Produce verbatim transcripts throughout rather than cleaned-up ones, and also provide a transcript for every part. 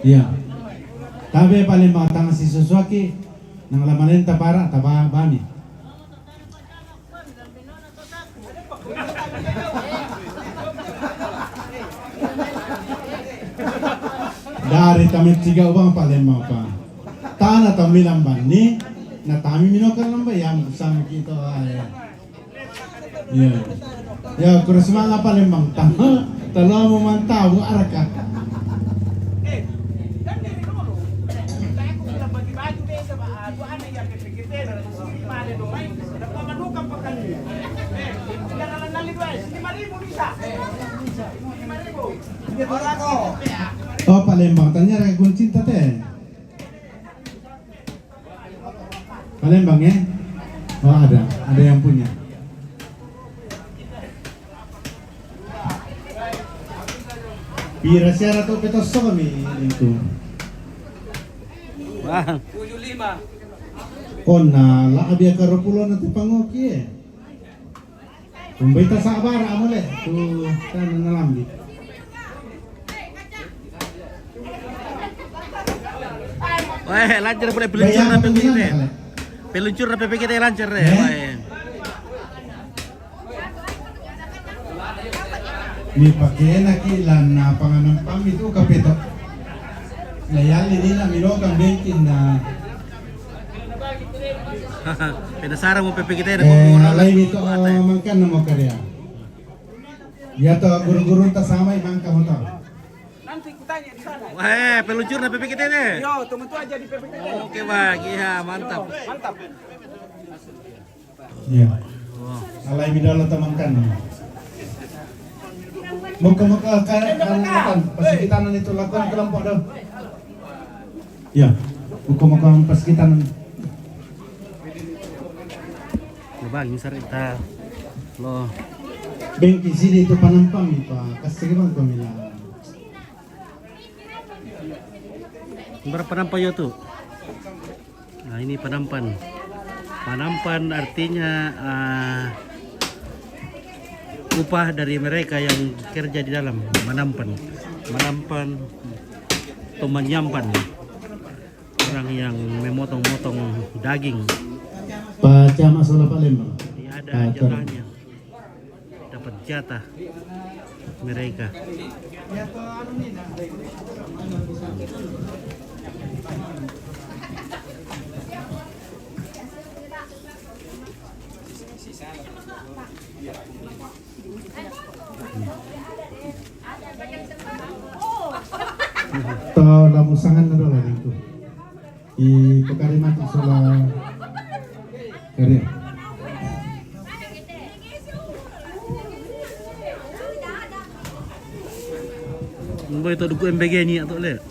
Iya. Tabe' palembang tanga si susuaki nang lamalenta bara' taba bami. Dari tamit siga ubang palembang pa. Tana tamilang bani na tami minokan lamba ya sama kita. Iya. Ya, kurus manga palembang tama. Talo mo mantabu araka. Oh, palembang tanya raka kuncin tate. Palembang, eh? Oh, ada, ada yang punya. Pira siara tu petoso kami itu. Wah. Oh, na la abia karopulo na tu pangoki, eh. Pembaita sabar amole tu kan nalambi. Weh, lancar pula peluncur na P P K T. Peluncur na P P K T lancar deh. Eh? Weh. Mi pakena ki lan panganan pami tu kapeto. Na yali nila milokan bengkin na. Penasaran mo P P K T na. Eh, alai mi to mangkan na mo karya. Ya to guru-guru ta sama mangkan mo to. Nanti kutanya di sana. Weh, peluncur na P P K T deh. Yo, teman tu aja di P P K T. Oke, Bang. Iya, mantap. Mantap. Iya. Alai mi dala tamangkan. Muka-muka kan, kan, kan, pas kita nanti tu lakukan kelompok dah. Ya, muka-muka pas kita nanti. Coba, ini sarita. Lo. Bengki sini itu panampang, Pak. Kasih bang pemila. Berapa nampak ya tu? Nah, ini panampan. Panampan artinya, ah, upah dari mereka yang kerja di dalam. Manampan. Manampan atau manyampan. Orang yang memotong-motong daging. Pacama sola palembang. Jadi ada jatahnya. Dapat jatah mereka. Tau lamusangan na dola dingku. I pakari mati sola kari. Mbak itu duku M B G ni atau le.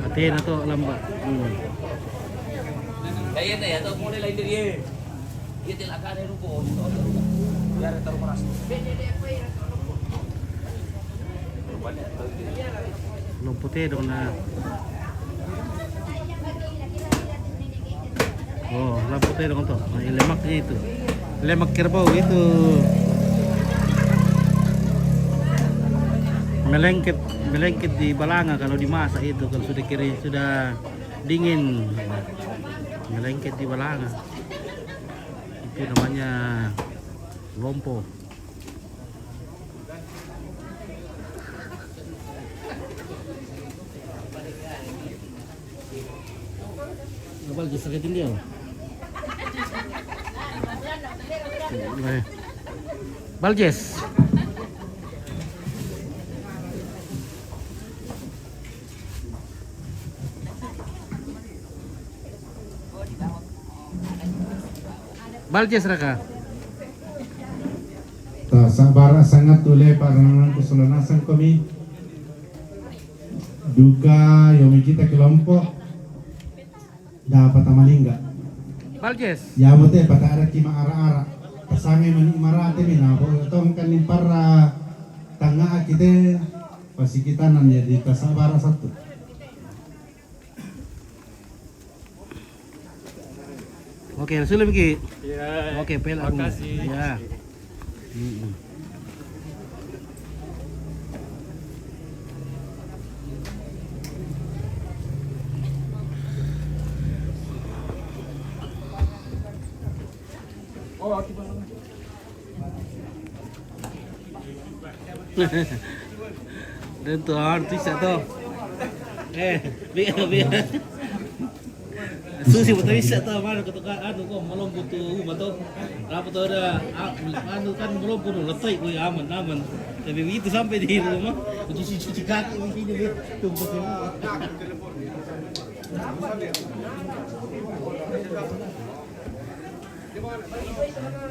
Ate na to lamba. Hmm. Kaya na yata mo nila hindi. Lompo tedong na. Oh, lompo tedong to. Nah, lemaknya itu. Lemak kerbau itu. Melengket, melengket di balanga kalau dimasak itu, kalau sudah kering, sudah dingin. Melengket di balanga. Itu namanya lompo. Baljes sakit dia. Baljes. Baljes raka. Ta, sabar sangat tule parangan ku sola nasang kami. Duka yomi kita kelompok. Dapa tamalingga. Baljes. Ya, bote patara ki ma ara-ara. Pasangai mani marate mi na bo tong kan limpara tanga kite. Pasikitanan ya di tasabara satu. Oke, sudah, Ki. Iya. Oke, pel aku. Makasih. Ya. Mm-mm. Dan tu, ah, tu bisa tu. Eh, bi-, bi-, Susi betul bisa tu, mana ketuka anu ko, malombu tu, uma tu. Apa tu ada, ah, anu kan malombu tu, letai ko, aman, aman. Tapi begitu sampai di rumah, cuci, cuci kaki begini, be. Tumpah semua.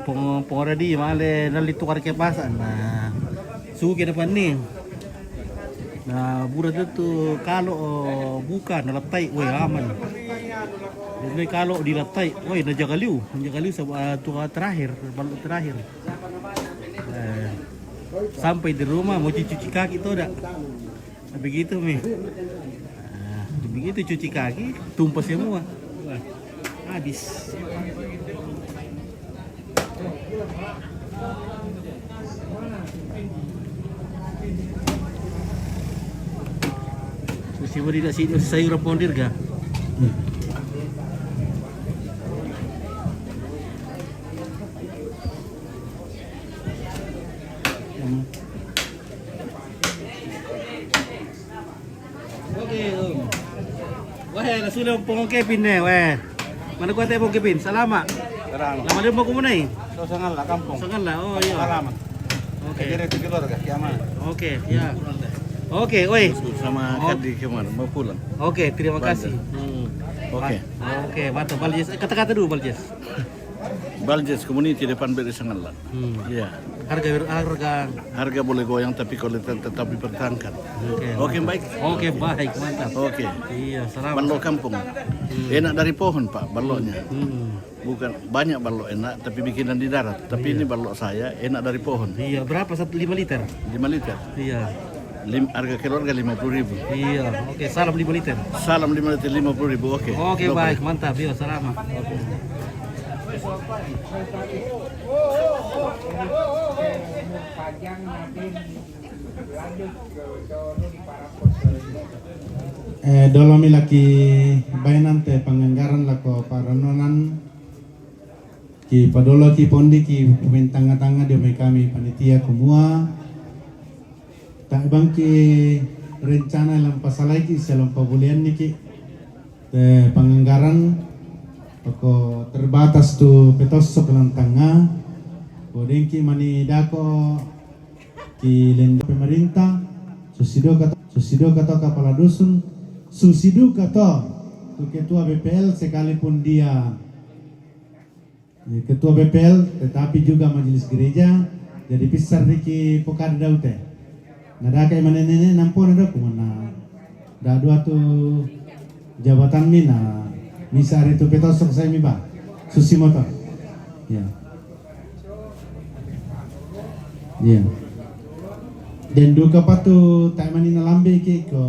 Pong-, pongora di male nali tukar ke pasan. Nah, suke depan ni. Nah, bura tu, tu kalau, oh, buka na letai, weh, aman. Jadi kalau di letai, weh, na jaga liu, na jaga liu sebab, ah, tu terakhir, balu terakhir. Eh, sampai di rumah mau cuci, cuci kaki tu dah. Begitu mi. Ah, begitu cuci kaki, tumpah semua. Wah, habis. Mesti beri dah sini sayur apa dirga. Hmm. Oke, Om. Weh, la sule pong Kevin ne, weh. Mana kuate pong Kevin? Salama. Salama. Lama dia mau kumunai? So, Sangalla, kampung. Sangalla, oh, iya. Halaman. Oke. Jadi itu keluarga, kiaman. Oke, ya. Oke, oi. Sama Kadi kemana? Mau pulang. Oke, terima kasih. Hmm. Oke. Oke, mantap. Baljes. Kata-kata dulu, Baljes. Baljes Community depan beri Sangalla. Hmm. Iya. Harga, harga. Harga boleh goyang, tapi kualitas tetap dipertahankan. Oke. Oke, baik. Oke, baik, mantap. Oke. Iya, selamat. Ballo kampung. Hmm. Enak dari pohon, Pak, ballonya. Hmm. Bukan banyak ballo enak, tapi bikinan di darat. Tapi ini ballo saya enak dari pohon. Iya, berapa? Satu, lima liter? Lima liter. Iya. Lim-, harga keluarga lima puluh ribu. Iya, oke, salam lima liter. Salam lima liter, lima puluh ribu, oke. Oke, baik, mantap, iya, selamat. Oke. Eh, dolo mi laki bainante panganggaran lako paranonan. Ki padolo ki pondi ki pemain tanga-tanga dio mai kami panitia kumua. Tak bang ki rencana lam pasalai ki, sia lam pabulian ni ki. Te panganggaran pako terbatas tu petossok lam tanga. Bodeng ki mani dako ki lendo pemerintah. Susido kato, susido kato kapala dusun. Susido kato tu ketua B P L sekalipun dia Eh, ketua B P L, tetapi juga majelis gereja, jadi pisar riki pokada daute. Nadaka ima nene nampona doku mana da dua tu jabatan mina misa ari tu petossok sai mi ba. Susi motor. Ya. Ya. Dan duka patu tak mani nalambe ki ko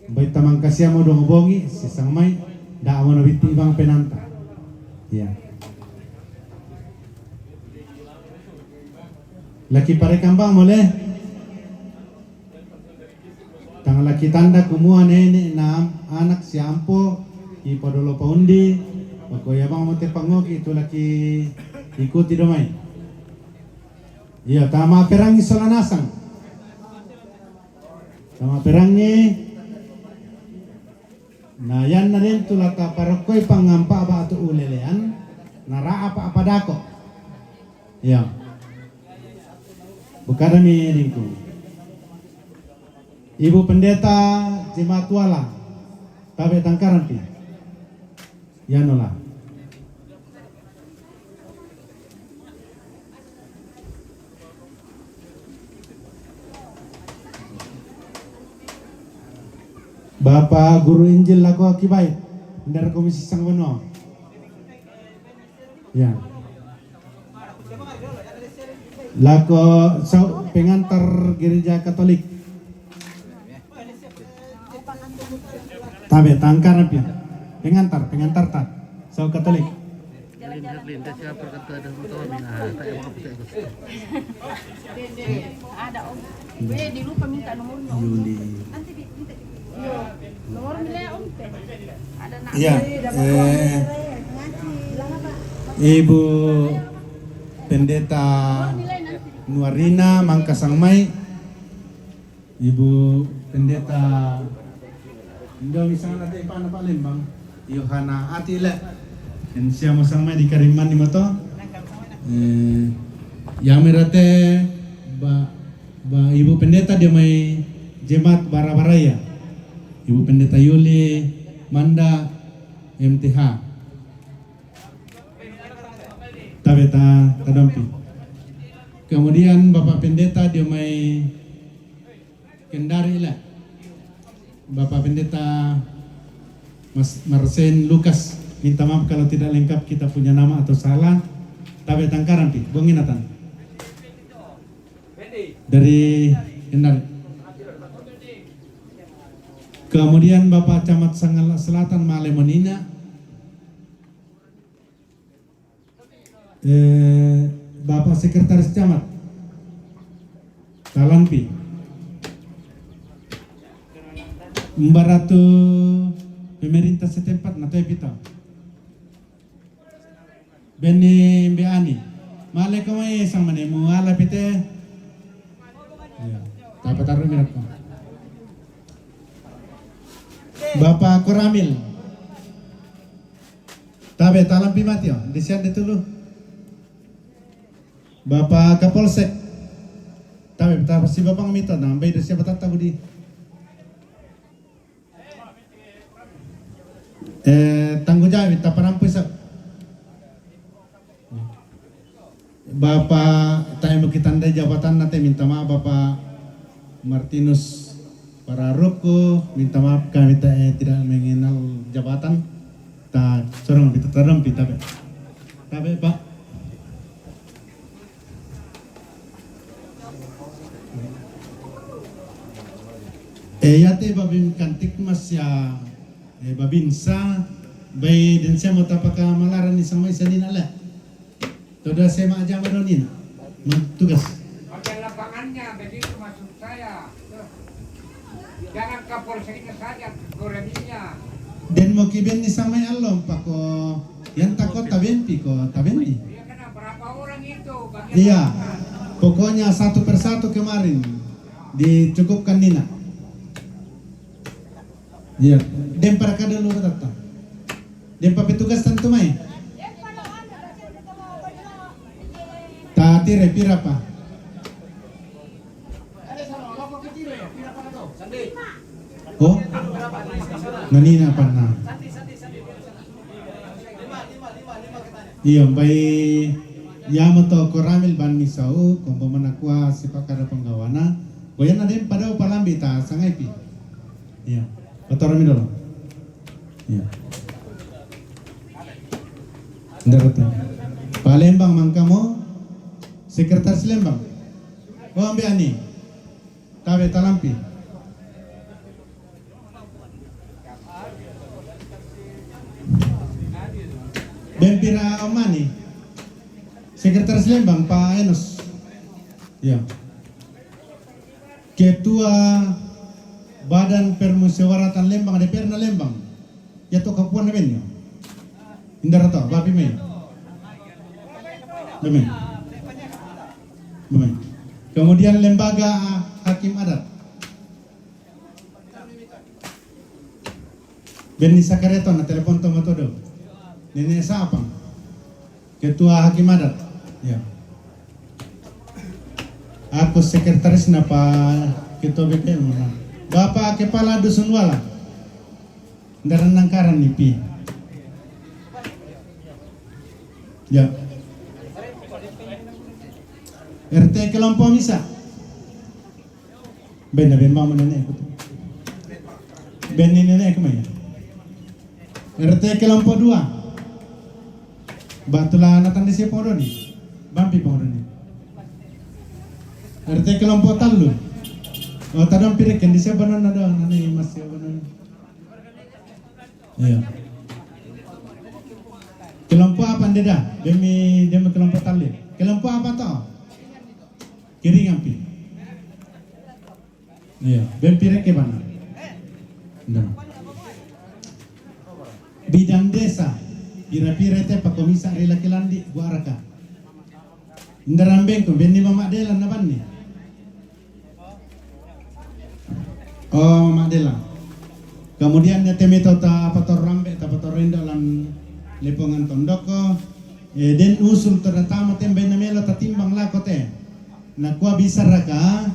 Bai tamang kasia mo dong bongi, sisang mai, da mo na bitti bang penanta. Ya. Laki pare kambang mole. Tang laki tanda kumua nene na anak si ampo, i padolo paundi, pako ya bang mo te pangoki itu laki ikuti domai. Iya, tama perangi sola nasang. Tama perangi. Na yanna den tu lata parokkoi pangampa batu ulelean, na ra'a apa-apa dako. Iya. Bukada mi dingku. Ibu Pendeta Jemaat Wala, tabe tangkaran pi. Yanola. Bapa guru Injil lako Aki Bait. Dari Komisi Sanga Banua. Ya. Lako sau pengantar gereja Katolik. Tabe tangkar pia. Pengantar, pengantar ta. Sau Katolik. Ada, Om. Eh, dilupa minta nomornya, Om. Yuli. Nanti di, minta di, iya. Nomor nilai, Om. Ada nak. Iya, eh, Ibu Pendeta Nuarina Mangkasang mai. Ibu Pendeta Indomi sana te pana Palembang, Yohana Atile. En siamo sama di Kariman di moto. Eh, ya merate ba, ba Ibu Pendeta dia mai Jemaat Barabaraya. Ibu Pendeta Yuli Manda M T H. Tabe ta tadampi. Kemudian Bapak Pendeta dia mai Kendari lah. Bapak Pendeta Mas Marsen Lukas, minta maaf kalau tidak lengkap kita punya nama atau salah. Tabe tangkaran pi, bongin atan. Dari Kendari. Kemudian Bapak Camat Sangala Selatan Male Monina. Eh, Bapak Sekretaris Camat, Talanpi. Mbaratu pemerintah setempat na toe pita. Beni Mbe Ani. Male ko mai sang mane mu ala pite. Ya, tapa taru mirat ko. Bapak Koramil. Tabe talampi mati, oh, di sian de tulu. Bapak Kapolsek. Tabe, tabe si Bapak mita, nambai de siapa tata budi. Eh, tanggung jawab, taparampu isap. Bapak, tae mo kitandai jabatan na te, minta maaf Bapak Martinus Pararuku, minta maaf kami tae tidak mengenal jabatan. Ta sorong kita tadampi tabe. Tabe, Pak. Eh, ya te babin kantik mas ya, eh, babinsa, bai den siamo tapaka malaran ni sama isa nina le. Toda sema aja madonina. Tugas. Bagian lapangannya begitu maksud saya. Jangan Kapolseknya saja, Koremilnya. Den mo kiben ni samai allom pako yang tako taben pi ko taben ni. Iya, kan berapa orang itu? Bagian lapangan. Pokoknya satu persatu kemarin dicukupkan nina. Iya, den para kada lu tata. Den pa petugas tantu mai. Ta tire pira pa? Oh? Nanina panna. Iya, bai ya moto Koramil ban misau, kombo manakua sipa kada panggawana. Boyan na den padau palambi ta sangai pi. Iya. Kotor mi dolo. Iya. Ndarata. Palembang mangkamo. Sekretaris Lembang. Oh, Mbe Ani. Tabe talampi. Ben pira Om Ani. Sekretaris Lembang, Pak Enos. Iya. Ketua Badan Permusyawaratan Lembang, D P R na Lembang. Ya to kapuan na benyo. Indara to, bapi mai. Bemai. Bemai. Kemudian lembaga hakim adat. Benny Sakareto na telepon to matodo. Nenek siapa? Ketua Hakim Adat. Ya. Aku sekretaris napa ketua B P M na. Bapak Kepala Dusun Wala. Ndaran nangkaran ni pi. Ya. R T kelompok misa. Benda bemba mana nenek aku tu. Benda nenek aku maya. R T kelompok dua. Ba tu la natandai si pongoroni. Bampi pongoroni. R T kelompok tallu. Oh, tadong pireken di sebanon nado nani masih banon. Iya. Kelompok apa ndeda? Demi, demi kelompok tallu. Kelompok apa to? Kiringan pi. Iya, bempi reke bana. Nda. Bidan desa, pira-pira te pakomisa ri laki landi buaraka. Nda rambengko, benni mama dela na banni. Oh, mama dela. Kemudian ya temi to ta pator rambe, ta pator rendo lan lepongan tondoko. Eh, den usul to datama tembe na melo tatimbang lako te. Nakua bisaraka,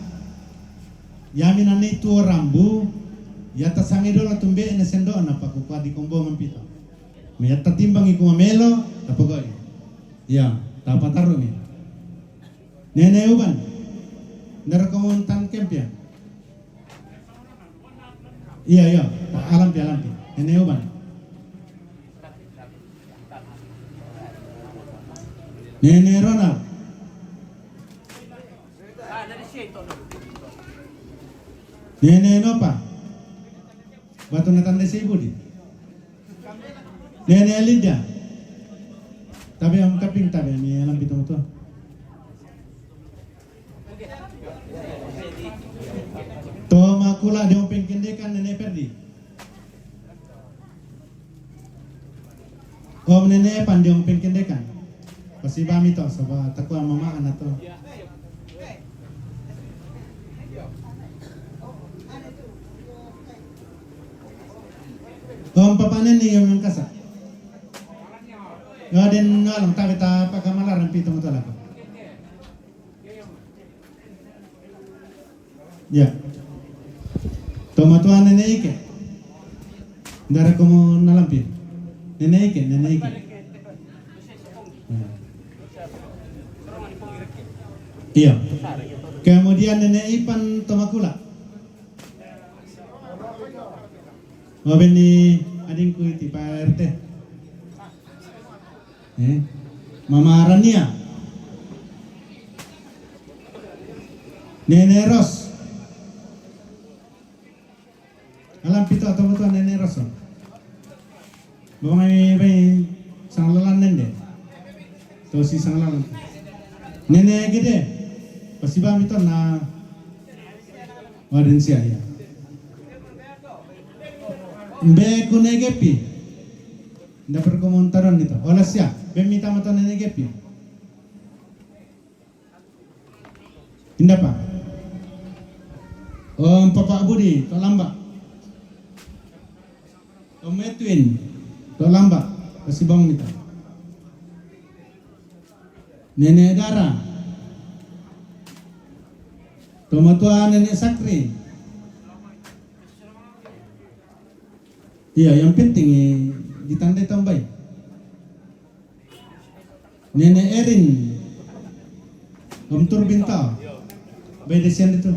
yami nani tuo rambu, ya tasange dolo tumbe na sendo na pakukua di kombongan pito. Me ya tatimbang iku mamelo, tapogoi. Ya, tapa taru mi. Nene uban. Nara komontan kempia. Iya, iya. Alampi, alampi. Nene uban. Nene Ronald. Nene Nopa. Batu natandai si Budi. Nene Linda. Tabe am kaping tabe mi alampi tomatua. Tomakula diong pengkendekan Nene Perdi. Om Nene Epan diong pengkendekan. Pasi bami to soba takua mama ana to. Om papa Nene yang mengkasa. Ya den ngalong tabe ta pakamalaran pi tomatua lako. Ya. Tomatua Nene Ike. Ndara komo nalampi. Nene Ike, Nene Ike. Ya. Iya. Kemudian Nene Ipan Tomakula. Wabe ni adingku iti Pak R T. Eh, Mama Rania. Nene Ros. Alampi to tomatua Nene Ros. Bamai bai sanglalan nende. Tosi sanglalan. Nene Gede. Pasi bami to na Wadensia ya. Mbe ku Nene Gepi. Nda perkomontaron nito. Ola sia, bemi tama to Nene Gepi. Inda pa. Om Papa Budi, to lamba. Om Edwin, to lamba. Kasibang nito. Nene Dara. Tomatua Nene Sakri. Iya, yang penting eh, ditandai tambai. Nene Erin. Om Turbin ta. Bai desian itu.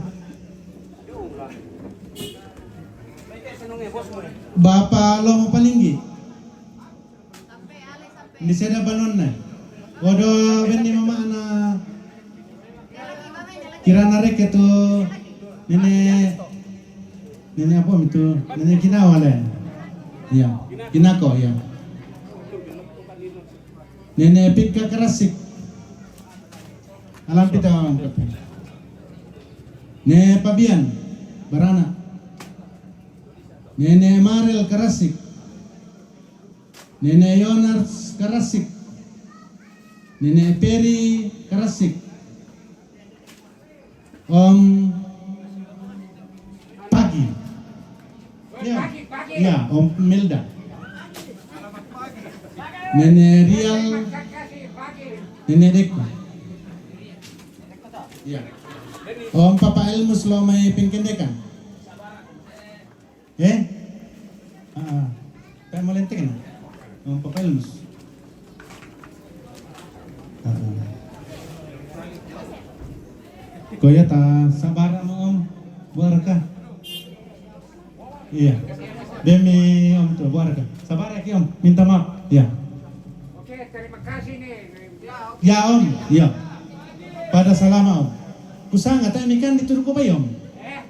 Bapa Lomo Palinggi. Ni seda banonna. Odo benni mama ana kirana reke tu Nene, Nene apa itu? Nene Kinawa le. Iya. Kinako, iya. Nene Pika Karasik. Alampi ta. Ne Pabian Barana. Nene Marel Karasik. Nene Yonas Karasik. Nene Peri Karasik. Om Pagi. Ya. Ya, Om Melda. Nene Rial. Nene Deko. Ya. Om Papa Elmus lo mai pengkendekan. Eh? Ah, ah. Pe malenteng na. Om Papa Elmus. Ah, ah. Koya ta sabara mo om buaraka. Iya. Demi Om tu, buat ka. Sabar ya, Ki, Om. Minta maaf. Ya. Oke, terima kasih nih. Ya, Om. Ya. Pada salama, Om. Kusanga, tak mikan di Turku Bayu, Om. Eh,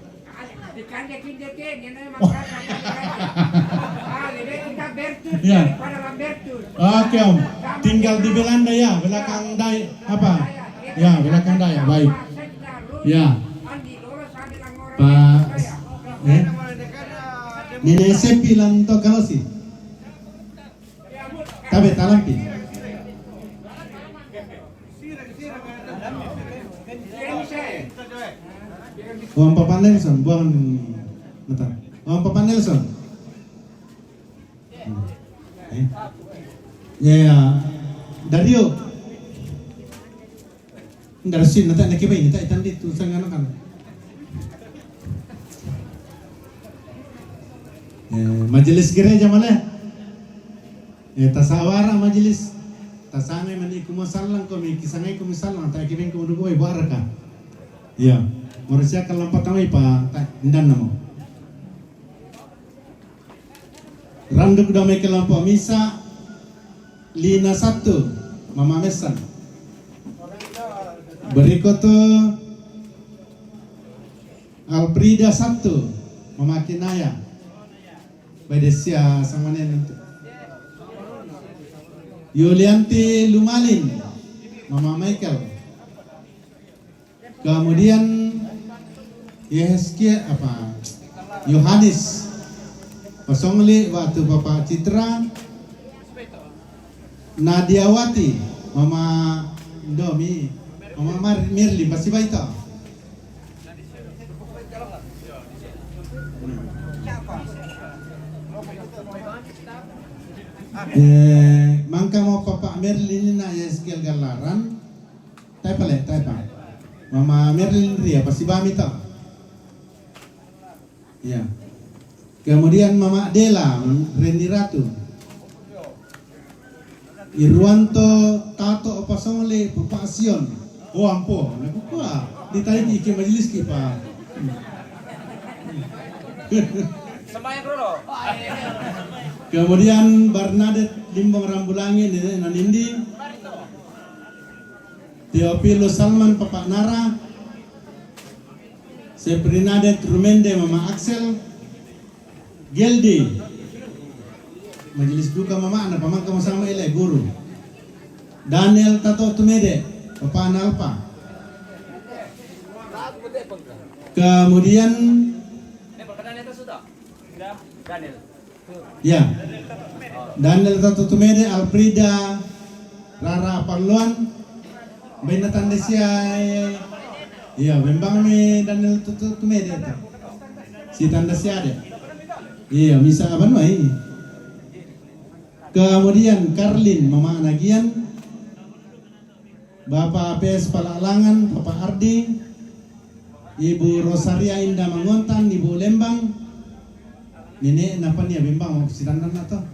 di kande kinde ke, ni na Oh. makana, kande kande. Ah, lebih kita bertus Ya. daripada lambertus. Oke, Om. Tinggal di Belanda ya, belakang daya apa? Ya, belakang daya. Baik. Ya. Pak, eh? Nene Sepi lang to kalosi. Tabe talampi. Uang Papa Nelson, buang mata. Uang Papa Nelson. Eh? Ya, ya. Dario. Ndarsin nata nake bai nata itan di tu sanga nakan. Eh, majelis gereja male. Eh, tasawara majelis. Tasangai mani kumo salang ko mi kisangai kumo salang ta kiben kumo duko bai buaraka. Iya. Manusia kalampat tamai pa ta indan namo. Randuk damai kelompok misa, Lina satu, Mama Mesan. Berikut tu Alfrida satu, Mama Kinaya. Bedesia sama nen. Yulianti Lumalin, Mama Michael. Kemudian Yehezkiel apa Yohanes Pasongli waktu Bapak Citra, Nadiawati, Mama Domi, Mama Mar Mirli pasti baita. Eh, mangka mo Papa Merlin na Yehezkiel Galaran. Taipa le, taipa. Mama Merlin ria pasti bami ta. Ya. Kemudian Mama Dela, Reni Ratu. Irwanto Tato Pasongli Papa Sion. Oh ampo, nakukua. Di tadi ki ke majelis ki pa. Sembahyang dulu. Kemudian Bernadette Limbong Rambulangi, Nenek Nanindi. Teofilo Salman, Papa Nara. Seprinade Trumende, Mama Axel. Geldi. Majelis duka mama na pamangka masama ile guru. Daniel Tato Tumede, Papa Nalpa. Kemudian Ya. Daniel Tato Tumede, Alfrida Rara Parluan. Baina tanda sia. Iya, bembang mi Daniel Tato Tumede ta. Si tanda sia de. Iya, misa apa nuai? Kemudian Karlin, Mama Anagian. Bapak P S Palalangan, Bapak Ardi, Ibu Rosaria Indah Mangontan, Ibu Lembang, Nenek napa nia bembang mau sidandan atau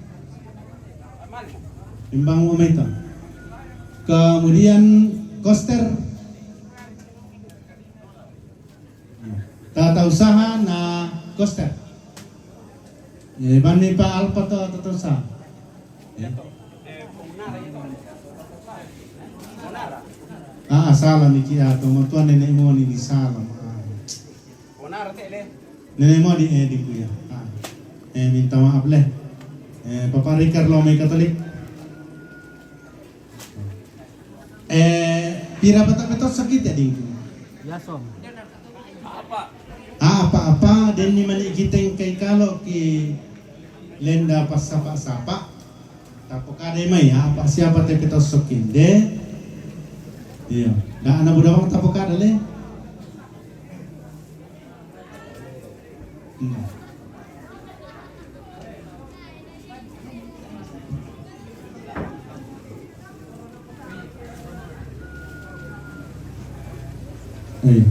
bembang mau maita. Kemudian Koster, Tata usaha na Koster. Ya, bani pa alpa to tata usaha. Ya. Ah, salah ni kia to matuan nenek mo ni di salah. Ah. Nenek mo di eh di kuya. Ah. Eh, minta maaf le. Eh, Papa Rikar lo mai Katolik. Eh, pira bata beto sakit ya dingku. Ya som. Ah, apa-apa, dan ni mani kita yang kai kalau ki lenda pas sapa-sapa. Tapo kada mai, ah, apa siapa te kita sokin de. Iya, dah anak budak bang tapo kada le. Hmm. Iya.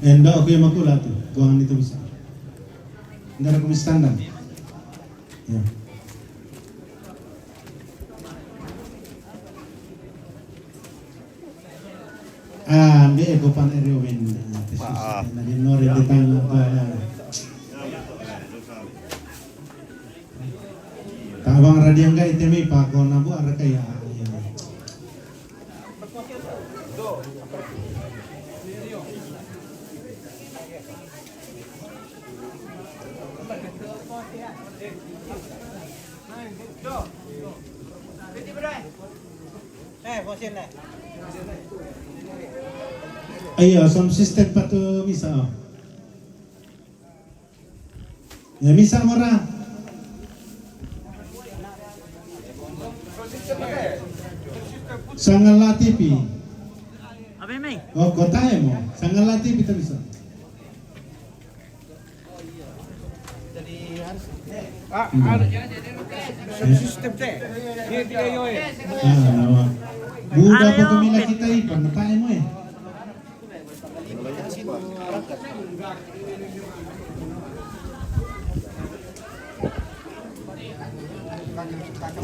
Enda aku yang makula tu, buangan itu bisa. Enda aku mistandang. Ya. Ah, ambil eko pan eri oven. Tabang radiang ka itemi pako nabu araka ya. Ayo, sound system patu misa, oh. Ya, misa mora. Sangala T V. Apa ini? Oh, kota emo. Sangala T V tu misa. Ah, ada. Sistem teh. Dia, dia, yo, eh. Ah, nama. Buda poko mila kita ipan, nata emo, eh.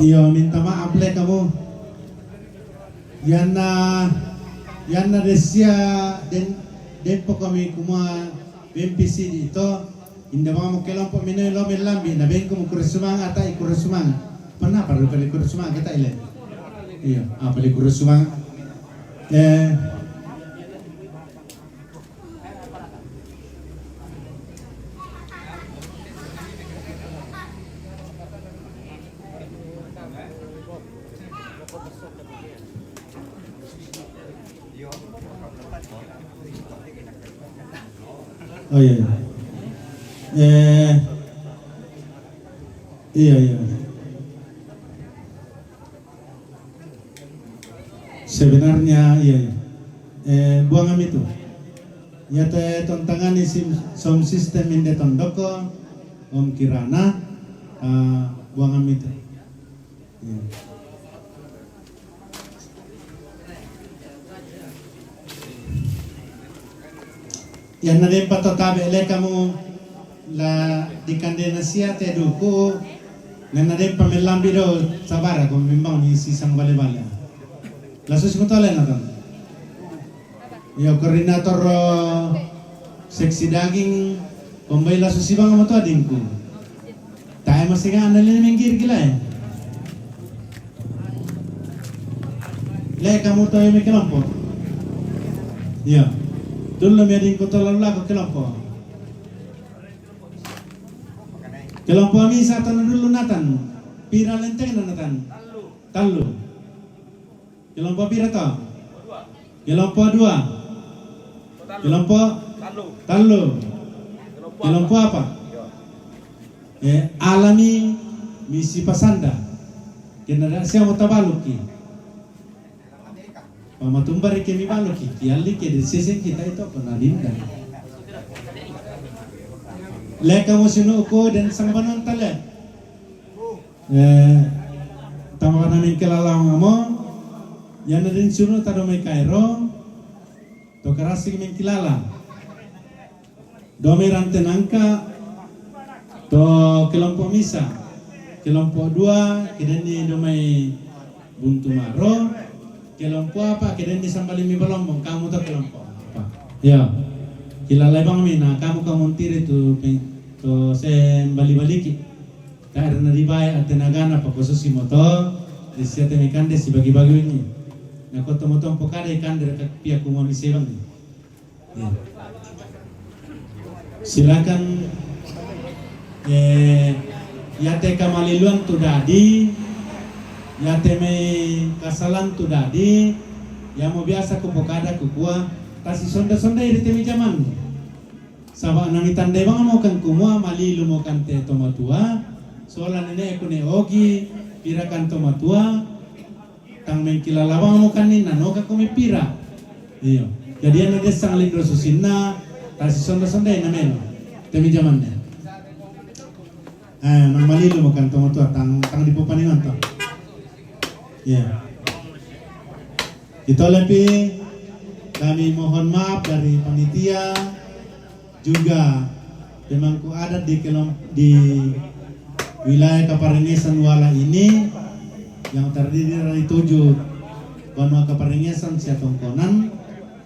Iyo, minta maaf le kamu. Yana, yana desia den, den poko mi kuma B M P C di ito. Inda manga mo kelompok mino lo melambi, na bengku mo kurang semangat, tai kurang semangat. Pernah perlu kali kurang semangat kita ile. Iyo, apa le kurang semangat? Eh, Oh, iya, iya. Eh, iya, iya. Sebenarnya, iya, iya. Eh, buang ami tu. Iya te tontangan isi sound system inde tondoko, Om Kirana, eh, buang ami tu. Iya. Iya, na den pato tabe le kamu la di kande na sia te duku, na den pamelambi do sabara ko mimbang ni sisang bale-bale. Lasu si mutole na tan. Iya, koordinator, eh, seksi daging, kombai lasu si bang moto adingku. Tae masih kan ada lini minggir gila ya. Le kamu to yang kelompok. Iya. Dulu mi adingku to lalu laku kelompok. Kelompok mi satu dulu natan. Pira lenteng natan. Talu. Kelompok pira to? Kelompok dua. Kelompok talu. Kelompok apa? Eh, alami misi pasanda. Kena da siamo tabaluki. Pamatumbar ke mi baluki. Kiali ke de sesen kita itu pernah dinda. Leka mo sinu ko dan sang banon tale. Eh, tama kana mengkilala mo, yana din sunu tado mai kairo, to karasik mengkilala. Domai rante nangka, to kelompok misa, kelompok dua, kedeni domai buntu maro, kelompok apa, kedeni sambali mi balombong, kamu to kelompok apa. Ya, kilala bang mi, na kamu kamu tiri tu, to sembali baliki. Karena di baya ate nagana pakoso si moto, di sia temi kande si bagi-bagi ini. Na koto moto pokade kande reka pia kumami sebang ni. Ya. Silakan, eh, yate kamaliluan tu dadi, yate mai kasalan tu dadi, ya mo biasa ku pokada ku kua, tasi sonda-sonda iri temi jaman. Saba nami tandai bang mo kan kumua malilu mo kan te tomatua. Sola nene ku ne ogi pira kan tomatua. Tang mengkilala bang mo kan ni nanoka kumi pira. Iyo. Jadi anu desang lindro susinna tasi sonda-sonda na meno. Temi jaman ne. Eh, nang malilu mo kan tomatua tang, tang di popaningan to. Iya. Ito lepi kami mohon maaf dari panitia, juga pemangku adat di kelom-, di wilayah Kaparengesan Wala ini yang terdiri dari tujuh banua Kaparengesan sia Tongkonan.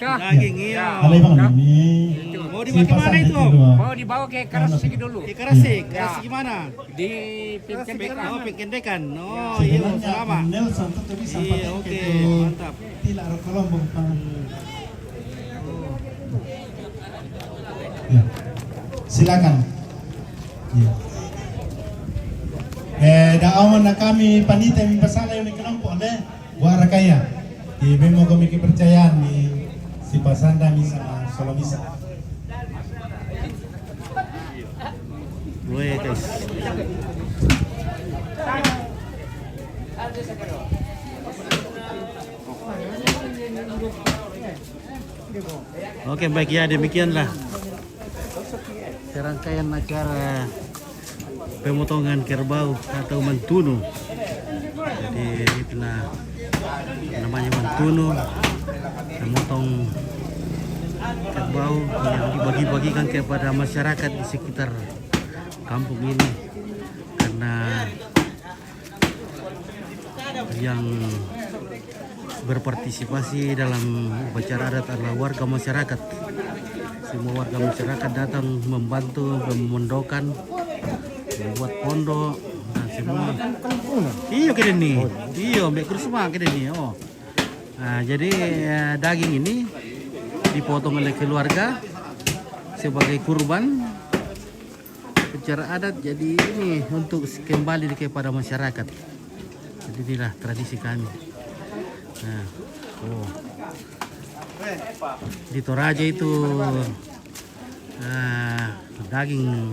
Daging, iya. Alai bang ini. Mau dibawa kemana itu, Om? Mau dibawa ke Karasik dulu. Ke Karasik, Karasik gimana? Di Pingkendekan. Oh, Pingkendekan. Oh, iya, selamat. Nelson tuh bisa. Iya, oke, mantap. Tidak ada Kolombo. Ya. Silakan. Ya. Eh, da aman na kami panitia mi pasala yang kelompok deh. Buat rakaya. Di bemo kami kepercayaan di si pasanda misa, solo misa. Weh, guys. Oke, baik ya, demikianlah serangkaian acara pemotongan kerbau atau mantunu. Jadi, itulah namanya mantunu, memotong kerbau yang dibagi-bagikan kepada masyarakat di sekitar kampung ini. Karena yang berpartisipasi dalam upacara adat adalah warga masyarakat. Semua warga masyarakat datang membantu, memondokan, membuat pondok, dan semua. Iyo, kene ni. Iyo, Mbak Kusma kene ni. Oh. Nah, jadi, eh, daging ini dipotong oleh keluarga sebagai kurban upacara adat. Jadi ini untuk kembali kepada masyarakat. Jadi inilah tradisi kami. Nah, oh. Di Toraja itu, eh, daging,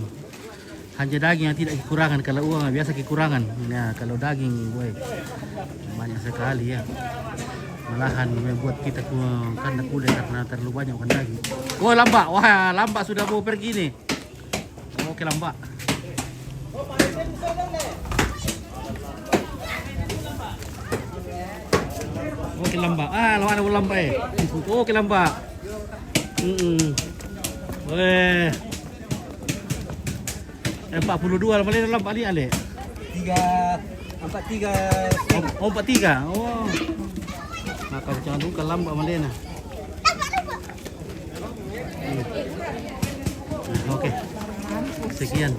hanya daging yang tidak kekurangan. Kalau uang biasa kekurangan. Nah, kalau daging, weh, banyak sekali ya. Malahan membuat kita ku-, karena kuda karena terlalu banyak makan daging. Oh, lambak. Wah, lambak sudah mau pergi nih. Oke, lambak. Oke, lambak. Ah, lawan ada lambak, eh. Oke, lambak. Mm-mm. Weh. Empat puluh dua lah, lambak ni, Ale. Tiga, empat tiga. Oh, oh, empat tiga. Oh. Nah, kalau jangan lupa lambak mana nah. Oke. Sekian.